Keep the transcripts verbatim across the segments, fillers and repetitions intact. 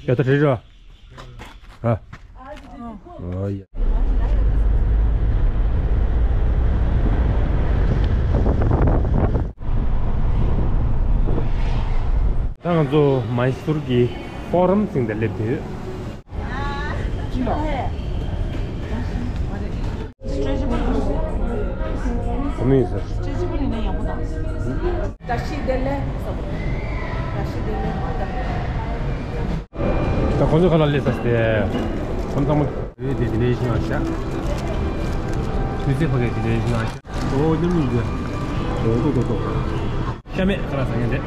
ཡ་ད་རེད་ར། ཨ། ཨོ་ཡ། ད་ང་ཚོ་མའི་སུར་གྱི་ཕོ་རམ་ཟིང་དེ་སླེབས་དུས། Stretchable ཡིན་ཟེར། Stretchable ཡིན་ན་ཡག་པོ་དང་། བཀྲ་ཤིས་བདེ་ལེགས། བཀྲ་ཤིས་བདེ་ལེགས་མ་ལྟ། ད་ཁོང་ཚོ་ཁ་ལག་སླེབས་ཚར་ཏེ། ཁོང་ཚང་མ་དེ་དེ་ནས་ཤིང་ང་ཤ། དུས་ཚོད་ཕ་གི་དེ་ནས་ཤིང་ང་ཤ། ཨོ་ཉམས་མྱོང་དེ། ཨོ་ཏོ་ཏོ་ཏོ། ཤ་མེད་ཁ་ལག་ཟ་མཁན་རེད།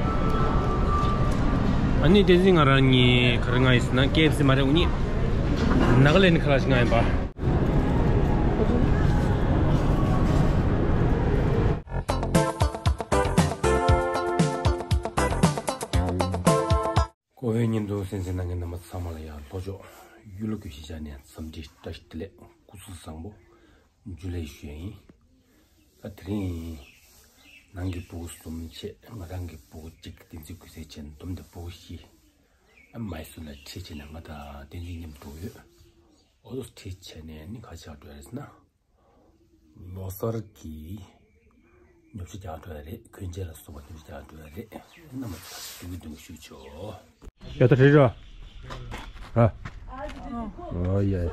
ཨ་ནི་བསྟན་འཛིན་ང་རང་གཉིས་ག་རེ་ང་ཡིན་ཟེར་ན་ཀེ་ཨེཕ་སི་མ་རེད། འུ་གཉིས་ནཱ་ག་ལེན་ཌི་ཁ་ལག་ཞིག་ང་ཡིན་པ། ཀོ་ཧོའི་བརྙན་ཐུང་གསན་གཟིགས་གནང་མཁན་རྣམ་པ་ཚང་མ་ལ་ཡང་ལྷོ་ཕྱོགས་གཡུ་ལོ་གི་གཞིས་ཆགས་ནས་འཚམས་འདྲི་བཀྲ་ཤིས་བདེ་ལེགས། སྐུ་གཟུགས་བཟང་པོ། འཇུ་ལེ་ཞུ་ཡ་ཡིན། ད་དེ་རིང་ནང་གི་ཕྲུ་གུ་གསུམ་བྱས། ང་རང་གི་ཕྲུ་གུ་གཅིག་བསྟན་འཛིན་སྐུ་ཚེ་ཆེན། བསྡོམས་ཏེ་ཕྲུ་གུ་བཞི། ཨ་མའི་སུར་ལ་ཁྲིད་བྱས་ནས་ང་དང་བསྟན་འཛིན་མཉམ་དུ་འགྲོ་ཡོད། ཨོ་ལོ་ཁྲིད་བྱས་ནས་ནི་ག་ཆགས་འགྲོ་ཡ་རེད་ཟེར་ན། ལོ་གསར་གྱི་ཉོ་ཆ་རྒྱག་འགྲོ་ཡ་རེད། གོན་ཆས་ལ་སོགས་པ་ཉོ་ཆ་རྒྱག་འགྲོ་ཡ་རེད། རྣམ་པ་ཚོ་སྟོན་གི་སྟོན་གི་ཞུ་ཆོག་ཡ་ད་རེད་ར། ར། ཨོ་ཡ་ཡ།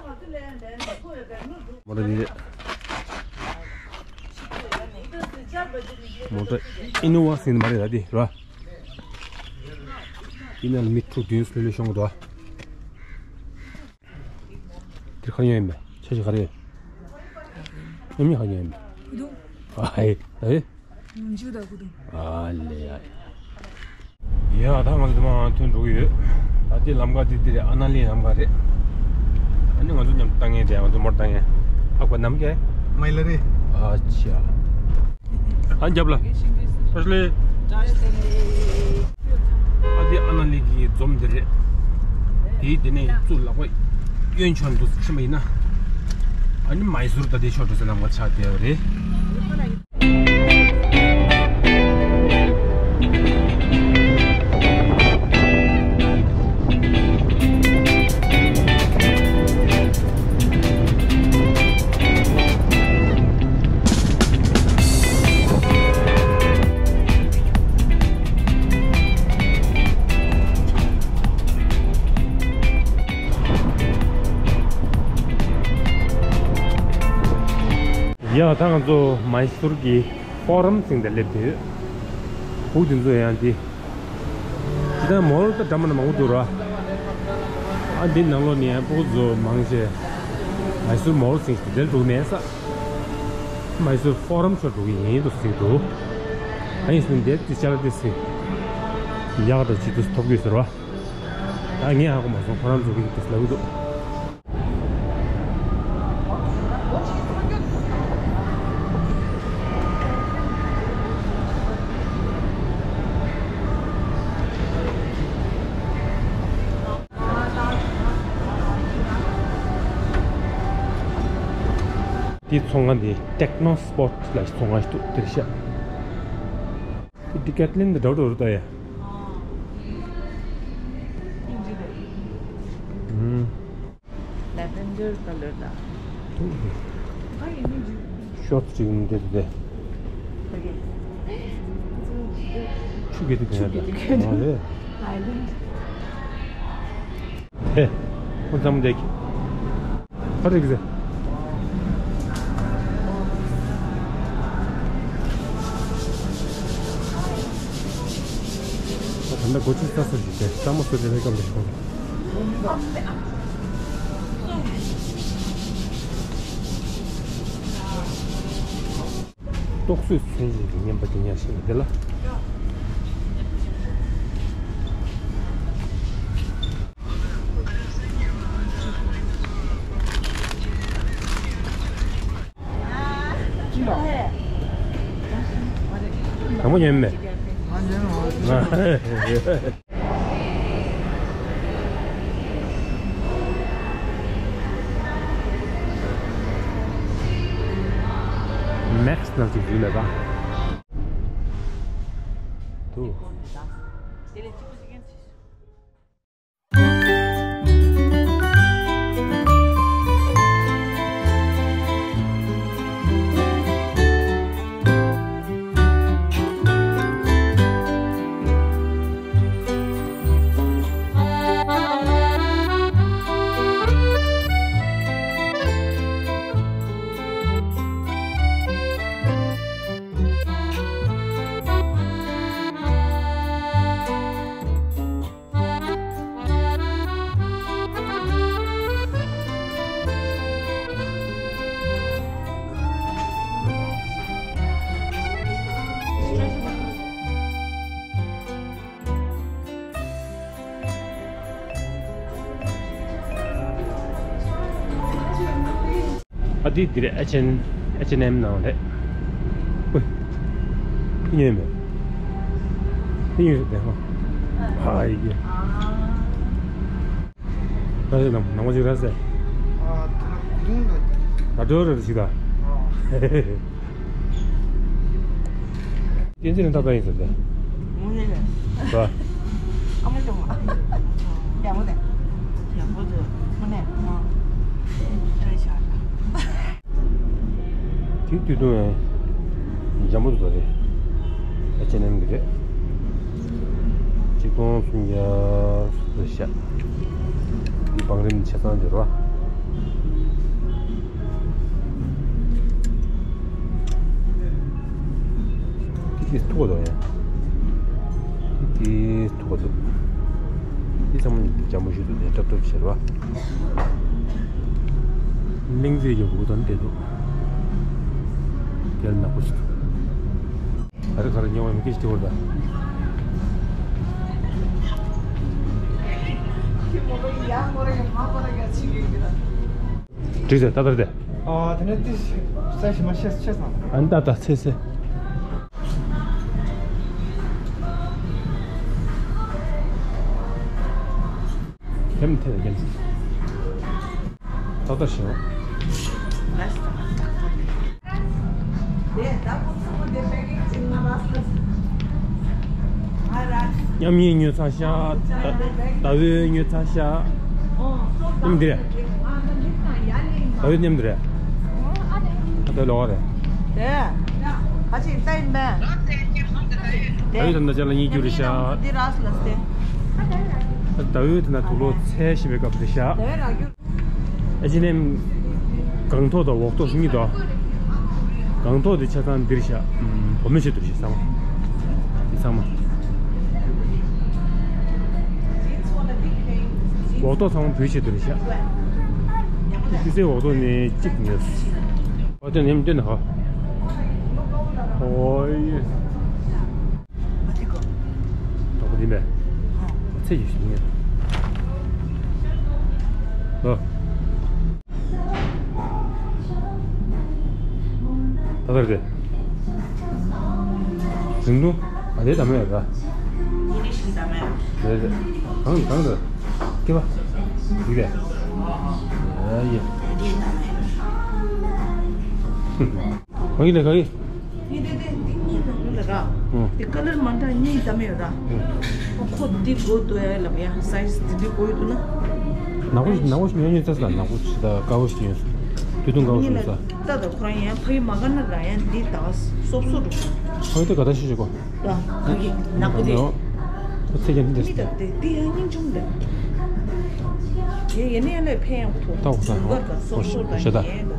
མོ་ཊ་འདི་རེད། མོ་ཊ་ཨི་ནོ་ཝ་ཟེར་ནི་མ་རེད་ད་འདི་ར། འདི་ནང་ལ་མི་དྲུག་བདུན་ལྷོད་ལྷོད་ཤོང་གི་འདུག་འདིར་ག་རེ་ཡོད་མེད། ཆ་ཞིག་ག་རེ་ཡོད། ཉམས་ཉེས་ག་རེ་ཡོད་མེད། ཨ་ཧེ། ཨེ། ཉུང་ཆུ་དང་ཀུ་དུང་། ཨ་ལེ་ཡ། ཡ་ད་ང་ཚོ་དེ་མ་ཐོན་འགྲོ་གི་ཡོད། ད་ལྟའི་ལམ་ཁ་དེ་འདི་རེད། ཨ་ན་ལི་ལམ་ཁ་རེད། ཨ་ནི་ང་ཚོ་མཉམ་དུ་བཏང་མཁན་དེ་ང་ཚོ་མོ་ཊ་བཏང་མཁན། ཨ་ཁུ་ནམ་རྒྱལ། མ་ཡི་ལ་རེད། ཨ་ཅག་ཨ་རྒྱབ་ལ། བཀྲ་ཤིས་བདེ་ལེགས། ཨ་དེ་ཨ་ན་ལི་གི་འཛོམས་དེ་རེད། དེའི་དེ་ནས་ཚུར་ལག་པ་གཡོན་ཕྱོགས་འདུག་ཕྱིན་པ་ཡིན་ན། ཨ་ནི་མའི་སུར་ད་དེ་ཕྱོགས་འགྲོ་སའི་ལམ་ཁ་ཆགས་བསྡད་པ་རེད། ཡ་ད་ང་ཚོ་མའི་སུར་གྱི་ཕོ་རམ་ཟིང་དེ་སླེབས་དུས། ཕྲུ་གུ་དེ་ཚོ་ཡང་འདི། ཅི་ད་མོལ་ད་འདྲ་མི་འདྲ་མང་པོ་འདུག་ར། ཨ་འདི་ནང་ལོགས་ནས་ཕྲུ་གུ་ཚོ་མང་ཆེ། མའི་སུར་མོལ་ཟིང་དེ་འདྲ་འདུག་མེད་ས། མའི་སུར་ཕོ་རམ་ཕྱོགས་འགྲོ་གི་ཡིན་འདུག་ཟེར་འདུག་ཨ་ཡིན་ཟིན་དེབ་དེ་ཅ་ལག་དེ་ཟིན། ཡག་དང་ཇི་ཏུས་ཐོབ་དགོས་ཟེར་བ། ད་ངས་ཧ་གོ་མ་སོང་། ཁོ་རང་ཚོ་གིས་དེ་ལབ་ཀྱི་འདུག་དེའི་ཚོང་ཁང་དེ་Techno Sport ལ་ཚོང་ཁང་ཞིག་འདུག་དེར་ཤག་དེ་Decathlon དང་འདྲ་པོ་འདྲ་པོ་རེད་ད་ཡ། ཨུམ། Lavender colour ལ། ཤོར་ཊི་ཅིག་འདི་རེད། ཆུ་གི་དེ་ཆུ་གི་དེ་ག་ཡ་ད། ཨ་རེད། Island། ཧེ། ཁོ་ཙམ་འདེགས། ཧ་རིག་ཟེ། ད་ལྟ་སྒོ་ཕྱི་ས་སུ་ཞིག་སྟེ་ས་མོ་སུ་རེ་རེ་སྐམ་རེ་ཤོང་། རྟོག་བཟོས་ཚོན་ཞིག་གི་བརྙན་པ་དེ་ཉར་ཞིག་འདི་ལ། དང་པོ་ཉན་མེད། Max ནང་ཅིག་ཡིན་ལ་ད། དུ། ཨ་དེ་འདི་རེད། ཨེཆ་ཨེན་ཨེཆ་ཨེན་ཨེམ་ནང་རེད། ཨོའི། ཉོས་མེད། དེ་ཉོས་རེད་དེ་ཧ། ཧ་ཡི་གེ། ད་ཞིག་ནམ་ནམ་ཞིག་ར་སེ། ཨ་དེ་ན་གུ་དུང་ད། ད་འགྲོ་རེད་ཞིག་ད། ཨ། བསྟན་འཛིན་ལ་ཏག་ཏག་ཡིན་ཟེར་ཏེ། དངོས་གནས་རེད། བ། ཨ་མ་ཅོ་མ། ཡག་པོ་རེད། ཡག་པོ་འདུག་དངོས་གནས་མ། ཨ་རེ་ཤག་དེ་དུས་དུས་ཡང་འཇམ་པོ་འདུག་རེད། ཨེཆ་ཨེན་ཨེམ་གི་རེད། ཆིག་སྟོང་སུམ་བརྒྱ་རེད་ཤག་འདི་བང་རིམ་ཆ་ཚང་འབྱོར་བ། དེ་ཐུག་པ་དང་ཡང་། དེ་ཐུག་པ་འདུག་དེ་ཚང་མ་འཇམ་པོ་ཞིག་འདུག་དེ་ཀྲབ་ཀྲབ་བྱེད་རོགས། གླིང་རྩེ་གི་འུ་དང་བསྡད་འདུག་དེར་ནག་པོ་ཞིག་འདུག་ཨ་རི་ཁ་རི་ཉོ་བའི་མི་སྐད་ཅིག་དེ་བར་ད། འགྲིག་ཟེར་ད་ལྟར་དེ། ཨ་དེ་ནས་ཏི་ས་ཞིམ་མ་ཤེས་ཤེས་སམ། ཨ་ནི་ད་ད་ཚེ་ཚེ། དེ་མི་ཐེ་རྒྱན། ད་ལྟར་ཞིང་། ཉམས་ཉེས་ཉོས་ཚར་ཤག་ད་ཟླ་འོད་ཉོས་ཚར་ཤག་མཉམ་འདི་རེད། ཟླ་འོད་མཉམ་འདི་རེད། ཨ་ད་ལོག་རེད། དེ། ཁ་ཅིག་ལྟ་ཡིན་པས། ཟླ་འོད་དང་ན་ཅག་ལ་གཉིས་རྒྱུ་རེད་ཤག་འདི་རག་ལ་སྟེ། ཟླ་འོད་དེ་ན་དུག་ལོག་འཚལ་བཞིན་པའི་སྐབས་རེད་ཤག་ཟླ་འོད་རག་རྒྱུ། ཨེཆ་ཨེན་ཨེམ་སྒང་ཐོག་དང་འོག་ཐོག་གཉིས་དོ། སྒང་ཐོག་དེ་ཆ་ཚང་འདིར་བཞག་བོད་མི་ཆེད་དུ་ཞིག་ཚང་མ། འདི་ཚང་མ། འོག་ཐོག་ཚང་མ་བོད་ཆེད་དུ་རེད་བཞག་དེ་ཚེ་འོག་ཐོག་ནས་གཅིག་ཉོས། འོ་དེ་ནས་བསྟན་ཧ། ཨོ་ཡེ། ཨ་ཏི་ཀོ། དོག་པོ་འདི་མེད། ཨ། ཚེ་ཡི་ཞིག་ཉེ། ཨོ། ད་ལྟར་དེ། ཟིང་དུ། ཨ་དེ་ད་མེད་ཡོད་ད། ཨོ་ནི་ཤིང་ད་མེད། རེད་རེད། གང་གང་རེད། ཀི་བ། འདི་རེད། ཨ་ཡེ། འདི་ད་མེད། ག་གི་ལས་ག་གི། ངས་དེ་དེ་འདི་གཉིས་ནང་ལ་ར། ཨང་། དེ་ཀ་ལར་མ་འདྲ་གཉིས་བདམས་ཡོད་ར། ཨང་། ཨོ་ཁོ་འདི་དགོས་འདུག་ཡ་ལབ་ཡ་སའི་ཛི་འདི་དགོས་ཡོད་འདུག་ན། ནག་པོ་ཞིག་ནག་པོ་ཞིག་ཉོས་ཉོས་ཚར་སོང་། ནག་པོ་ཞིག་དང་དཀར་པོ་ཞིག་ཉོས་སོང་། དུས་ཐུང་དཀར་པོ་ཞིག་ཉོས་ས། ད་ད་ཁོ་རང་ཡང་ཕ་གི་མ་ག་ན་ར་ཡང་འདི་ད་སོབ་སོབ་རུ། ཕ་གི་དེ་ག་ད་ཤི་ཤི་གོ། ད་ཕ་གི་ནག་པོ་དེ། ཨོ་ཚེ་རྒྱན་འདི་མི་ད་དེ་དེ་ཡང་སྙིང་ཆུང་ལ། ཡེ་ཡེ་ནས་ལས་ཕན་ཡང་ཐོག་ད་འོ་ད་འོ་ད་སོབ་སོབ་ད་ཤ་ད་ཡེ་ད།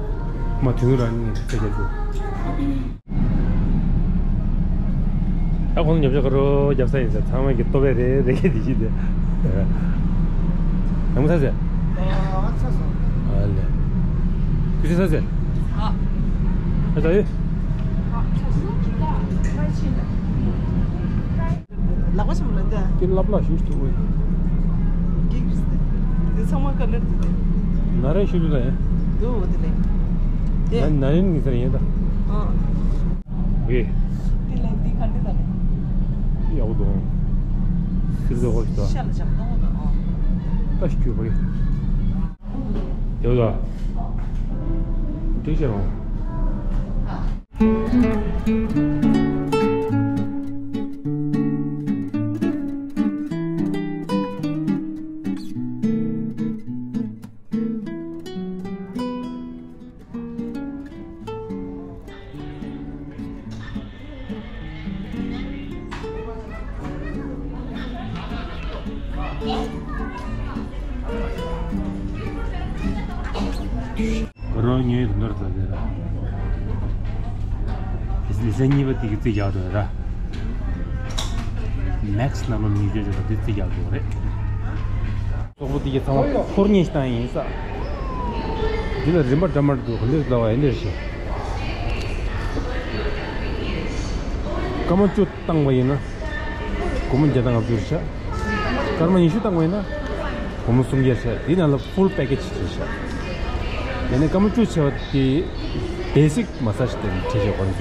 མ་དུས་ར་ནི་ཚེ་རྒྱན་དུ། ད་ཁོང་ཉོ་ཆ་ག་རོ་རྒྱབ་ས་ཡིན་ཟེར། ཚང་མ་གི་ལྟོ་བས་རེ་རེ་གི་དེ་ཅི་དེ། ནང་མི་ཚ་ཟེར། ཨ་ལེ། ཁུ་སི་ཚ་ཟེར། ཨ་ད་ཡོད། ལག་པ་ཆེན་པོ་ལ་འདི། ཀི་ལབ་ལ་ཞུ་ཐུབ་བས། འདི་ཚང་མ་ཀ་ལར་དེ་དེ། ན་རེ་ཞུ་ལུ་ལ་ཡ། འདུག་འོ་དེ་ལས། དེ། ན་ན་རེ་ནི་ཟེར་ཡིན་ད། ཨ། ཝེ། དེ་ལས་འདི་ག་འདི་ད་ལས། ཡག་པོ་འདུག་སིར་དོ་ཧོ་ཤི་ད། ཤ་ལ་ཞབས་ཏོག་འོ་ད་ཨ། ད་ཤི་ཁྱོད་བ་ཡ། ཡོད་ལ། འགྲིག་བྱས་རོང་། རོ་ཉོས་དུ་ནོར་ད་དེ་ར། ལི་ས་གཉིས་པ་དེ་གི་རྩིས་རྒྱག་འགྲོ་ར། མེག་སི་ནང་ལོ་ཉིས་བརྒྱ་ཅིག་དང་དེ་རྩིས་རྒྱག་འགྲོ་རེད། སོག་པོ་དེ་གི་ཚང་མ་འཁོར་ཉེས་བཏང་ཡིན་ས། འདི་ལ་རིན་པ་འདྲ་མར་འདུག་འདིར་ལ་བ་ཡིན་འདིར་ཞེ། སྐར་མ་བཅུ་བཏང་བ་ཡིན་ན། སྒོར་མོ་བརྒྱ་དང་ལྔ་བཅུ་རེད་ཤག་སྐར་མ་ཉི་ཤུ་བཏང་བ་ཡིན་ན། སྒོར་མོ་སུམ་བརྒྱ་ཤག་འདི་ནང་ལ་ཕུལ་པེ་ཀེ་ཇི་རེད་ཤག་ཡང་ན་སྐར་མ་བཅུ་ཆེ་བ་དེ་བེ་སིག་མ་སཱ་ཇི་དེ་ཁྲིད་བྱེད་དགོས་རེད།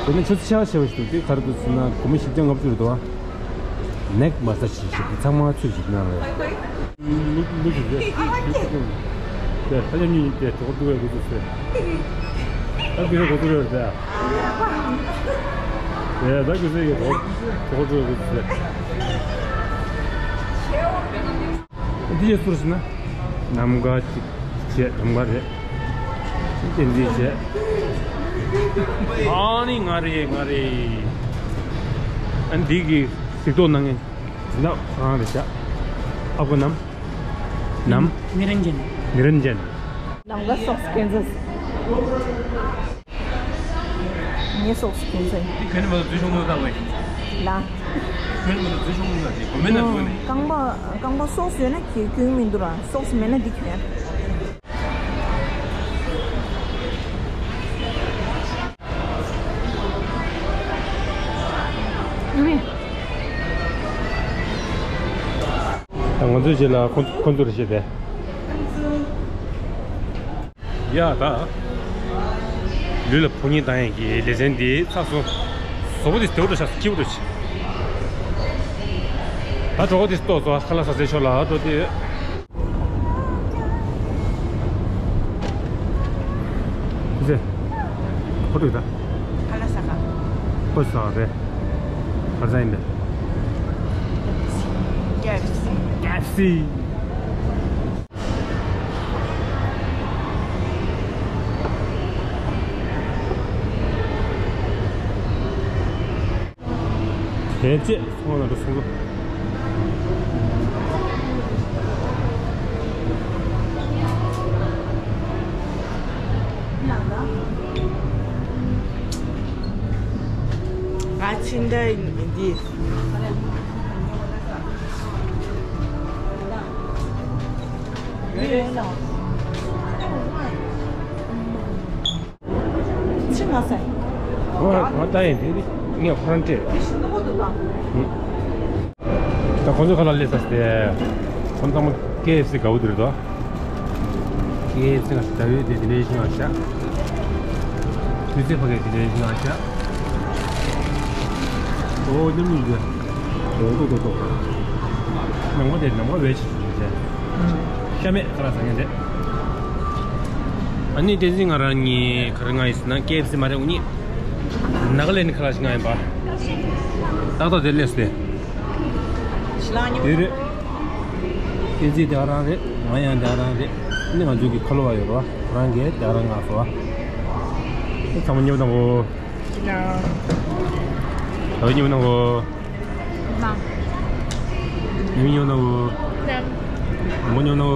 དེ་ནས་ཆུ་ཚོད་ཕྱེད་ཀ་ཆེ་བ་ཞིག་འདུག་དེ་ག་རེ་འདུག་ཟེར་ན་སྒོར་མོ་བཞི་བརྒྱ་ལྔ་བཅུ་རེད་འདུག་ཨ། ནེག་མ་སཱ་ཇི་ཞིག་ཚང་མ་ཚུད་ཅིག་གནང་རེད། ལུག་ལུག་ཞིག་རེད། དེ་ལྷ་ལྕམ་གཉིས་དེ་གྲོགས་འདུག་བས་དགོས་འདུག་ཟེར། ད་དེ་རེད་དགོས་འདུག་རེད་དེ། ཡ་ད་དགོས་ཟེར་གྱི་གྲོགས་གྲོགས་འདུག་བས་དགོས་འདུག་ཟེར། འདི་ཡས་སུ་རེད་ཟེར་ན། ནམ་མཁའ་གཅིག་བྱས་ནམ་མཁའ་རེད། བསྟན་འཛིན་བྱས། ཨ་ནི་ང་རེད་ང་རེད། ཨ་འདི་གི་གཟིགས་རྟོག་གནང་མཁན་ཟིན་ན་ཁོ་རང་རེད་ཤག་ཨ་ཁུ་ནམ། ནམ། ནི་རན་ཇན། ནི་རན་ཇན། ནམ་མཁའ་སོགས་སྐྱོན་ཟ། ངས་སོགས་གྱོན་ས་ཡིན། འདི་གྱོན་ནས་མ་གཏོགས་འཛུལ་ཤོག་མི་འདུག་ལ། གྱོན་ནས་མ་གཏོགས་འཛུལ་ཤོག་མི་འདུག་ལ། འདི་གོ་མེད་ན་འདུག་ནས། རྐང་པ་རྐང་པ་སོགས་ཡོད་ན་གྱོན་གྱོན་མི་འདུག་ར། སོགས་མེད་ན་འདི་གྱོན། ཡུ་མི། ང་ཚོའི་རྗེས་ལ་ཁོ་ཁོ་ཚོར་བཤད་དེ། ཡ་ད། ལུས་ལ་ཕོ་ཉ་བཏང་ཡས་ཀྱི་ལེ་ཚན་འདི་ཚར་སོང་། བཟོ་པོ་འདི་དེའུ་འགྲོ་ཤག་སྐྱིད་པོ་འགྲོ་ཆེ། ད་གྲོགས་པོ་འདི་ལྟོས་སོ། ཁ་ལག་ཟ་སའི་ཕྱོགས་ལ་འགྲོ་དེ། ཟེ། ཁོ་འགྲོ་ད། ཁ་ལག་ཟ་ག་ཁོ་ཟ་ག་རེད། ག་ས་ཡིན་པས། ཀེ་ཨེཕ་སི། ཀེ་ཨེཕ་སི། དེ་རྗེས་ཚོང་ལ་འགྲོ་སོང་། ང་ཕྱི་ཟླ་འདི། ཕྱི་ང་ས། ང་ང་ལྟ་ཡིན་དེ་ངས་ཁོ་རང་སྤྲད། ད་ཁོང་ཚོ་ཁ་ལག་སླེབས་ས་དེ། ཁོང་ཚང་མ་ཀེ་ཨེཕ་སི་དགའ་བོ་དེ་རེད་དོ། ཀེ་ཨེཕ་སི་ང་ཟླ་བའི་དེ་དེ་འདྲའི་ཞིག་ང་ཤ། དུས་ཚོད་ཕ་གའི་དེ་འདྲའི་ཞིག་ང་ཤ། ཨོ་ཉམས་ལུགས་དེ། ཏོག་ཏོག་ཏོག་ཏོག་ནམ་མཁའ་དེ་ནམ་མཁའ་བེད་སྤྱོད་བྱས། ཤ་མེད་ཁ་ལག་ཟ་མཁན་དེ། ཨ་ནི་བསྟན་འཛིན་ང་རང་གཉིས་ག་རེ་ང་ཡིན་ཟེར་ན་ཀེ་ཨེཕ་སི་མ་རེད། འུ་གཉིས་ནཱ་ག་ལེན་ཌི་ཁ་ལག་ཞིག་ང་ཡིན་པ། ཏག་ཏག་དེ་སླེབས་ཏེ། དེ་རེད། བསྟན་འཛིན་དེ་ག་རང་རེད། ང་ཡང་དེ་ག་རང་རེད། ཨ་ནི་ང་ཚོའི་གི་ཁ་ལོ་བ་ཡོད་རོ། ཁོ་རང་གིས་དེ་ག་རང་ང་སོ། ཨེ་ཚང་མ་མཉམ་དང་གོ། ད་མཉམ་དང་གོ། མཉམ་དང་གོ། མཉམ་དང་གོ།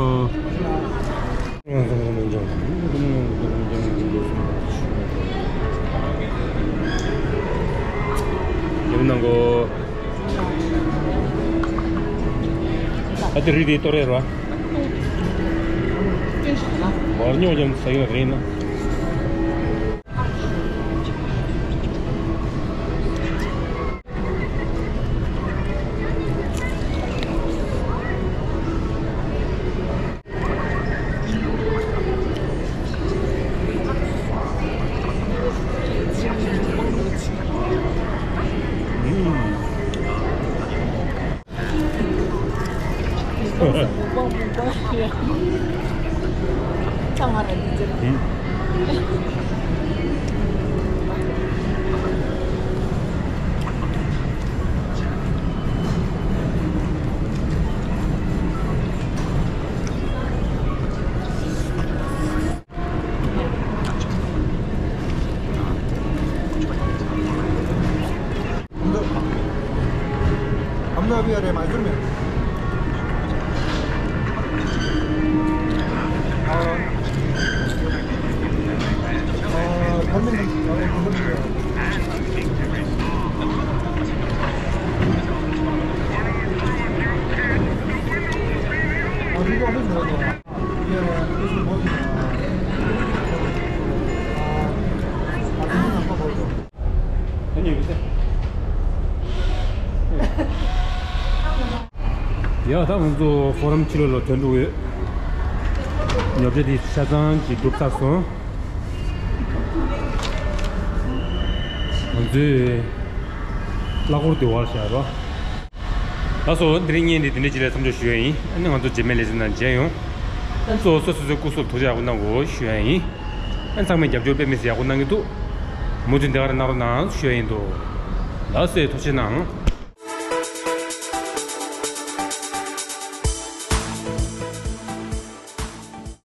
ཡིན་ནང་གོ། ཨ་ཏི་རི་དེ་ཏོ་རེ་རོ། བར་ཉོ་ཡང་ས་ཡོད་རེད་ན། हम लोग, हम लोग अभी अरे मायसुर में। और, और घर में नहीं, और घर में नहीं। अभी तो ऑफिस में होता है। ཡ་ད་ང་ཚོ་ཧྥོ་རམ་ཕྱི་ལོགས་ལ་ཐོན་འགྲོ་གི་ཡོད། ཉོ་ཆ་འདི་ཆ་ཚང་ཅིག་གྲུབ་ཚར་སོང་། ང་ཚོས་གླ་འཁོར་དེ་བར་བཞག་རོགས། ལགས་སོ། དེ་རིང་བརྙན་འདི་དེ་འདྲ་ཅིག་ལ་མཚམས་འཇོག་ཞུ་ཡ་ཡིན། ཨ་ནི་ང་ཚོ་རྗེས་མའི་ལེ་ཚན་ནང་མཇལ་ཡོང་། ཨ་ནི་གཙོ་བོ་སོ་སོ་སོའི་སྐུ་གཟུགས་ཐུགས་ཅག་ཡག་པོ་གནང་དགོས་ཞུ་ཡ་ཡིན། ཨ་ནི་ཚང་མས་རྒྱབ་སྐྱོར་དཔེ་མི་སྲིད་ཡག་པོ་གནང་གི་འདུག། མུ་མཐུད་འདི་ག་རང་གནང་རོགས་གནང་ཞུ་ཡ་ཡིན་འདུག། ལགས་སོ། ཐུགས་རྗེ་གནང་།